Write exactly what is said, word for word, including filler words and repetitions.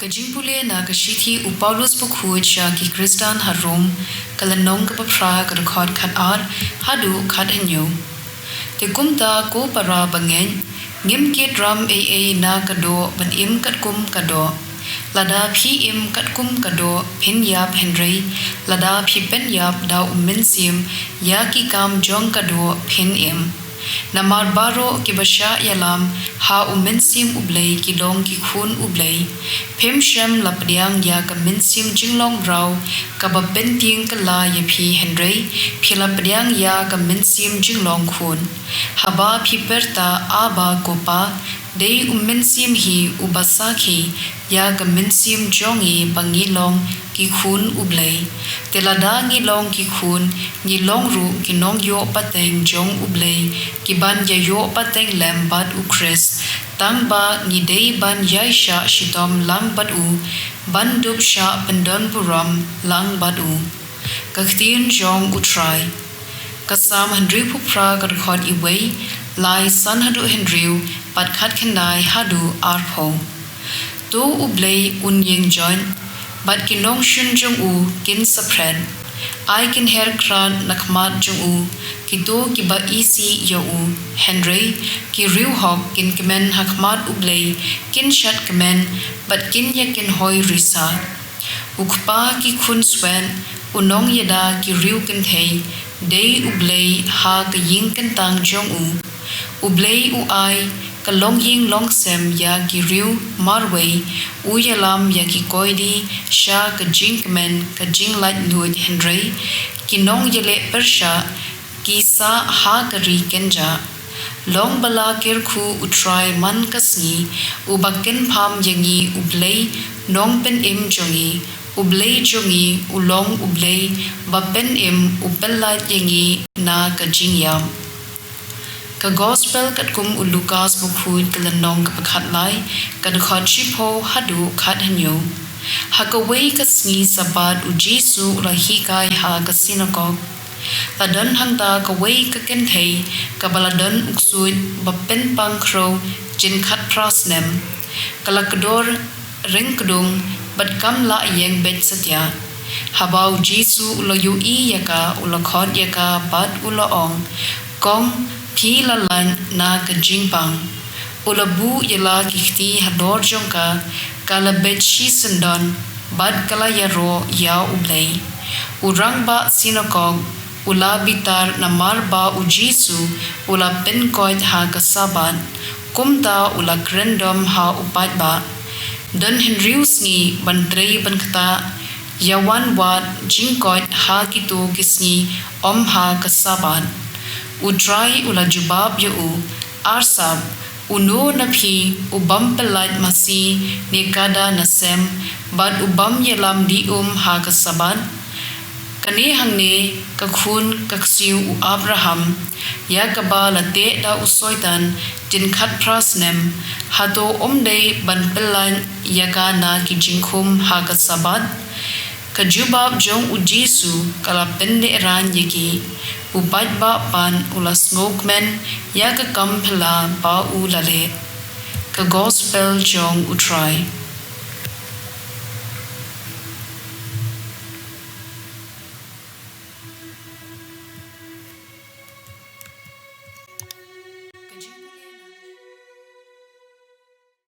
Ka jingpule na ka shithi u Paulus bakhuid sha ki Khristan ha Rom, ka lynnong kaba phra, ka dkhot khatar haduh khathynñiew. Te kumta, ko para bangeit, ngim kit ram ei ei na ka doh ban im katkum ka doh. Lada phi im katkum ka doh, phin ïap; hynrei lada phi pynïap da U Mynsiem ïa ki kam jong ka doh, phin im. Namar baroh kiba shah ïalam ha U Mynsiem U Blei ki long ki khun U Blei. Phim shym la pdiang ïa ka mynsiem jinglong mraw kaba pyntieng kylla ïa phi, hynrei phi la pdiang ïa ka mynsiem jinglong khun. Haba phi pyrta, Abba, ko Pa, dei U Mynsiem hi uba sakhi ïa ka mynsiem jong ngi ba ngi long ki khun U Blei. Te lada ngi long ki khun, ngi long ruh ki nongïoh pateng jong U Blei, ki ban ïa ïoh pateng lem bad U Khrist, tang ba ngi dei ban ïaishah shitom lang bad u, ban dup shah pyndonburom lang bad u. Ka ktien jong U Trai. Ka Salm hynriewphew phra, ka dkhot iwei, lai san haduh hynriew, bad khatkhyndai haduh arphew. To U Blei un ïeng join, bad ki nongshun jong u kin saphred. Ai kin her krat na khmat jong u kito kiba isih ïa u. Hynrei ki riewhok kin kmen ha khmat U Blei, kin shad kmen, bad kin ïakynhoi risa. U Kpa ki khun swet, U Nongïada ki riew kynthei, dei U Blei ha ka ïing kyntang jong u. U Blei u ai ka longïing longsem ïa ki riew marwei, u ïalam ïa ki koidi sha ka jingkmen ka jinglaitluid, hynrei ki nongïaleh pyrshah ki sah ha ka ri kynjah. Long ba la kyrkhu U Trai man ka sngi, uba kynpham ïa ngi U Blei Nongpynim jong ngi. U Blei jong ngi u long U Blei ba pynim, u pyllait ïa ngi na ka jingïap. Ka Gospel katkum u Lukas bakhuid, ka lynnong kaba khatlai, ka dkhot shiphew haduh khathynñiew. Ha kawei ka sngi Sabbath U Jisu u la hikai ha ka sinagog. La don hangta kawei ka kynthei kaba la don u ksuid ba pynpang khrew jin khatphra snem. Ka la kdor ryngkdung bad kam lah ïeng beit satia. Haba U Jisu u la ïohi ïa ka, u la khot ïa ka bad u la ong, Kong, phi la lait na ka jingpang. U la buh ïa la ki kti halor jong ka, ka la beit shisyndon, bad ka la ïaroh ïa U Blei. U rangbah sinagog u la bitar namar ba U Jisu u la pynkoit ha ka Sabbath, kumta u la kren dom ha u paidbah, Don hynriew sngi ban trei ban ktah, ïa wan wad jingkoit ha kito ki sngi, ym ha ka Sabbath. U Trai u la jubab ïa u, Arsap, uno na phi u bym pyllait masi ne kada na sem, bad u bym ïalam dih um ha ka Sabbath? Kane hangne ka khun ka ksiew u Abraham, ïa kaba la teh da u Soitan jin khatphra snem, hato um dei ban pyllait ïa ka na ki jingkhum ha ka Sabbath? Ka jubab jong U Jisu ka la pynlehraiñ ïa ki. U paidbah pat u la sngewkmen ïa ka kam phylla ba u la leh. Ka Gospel jong U Trai.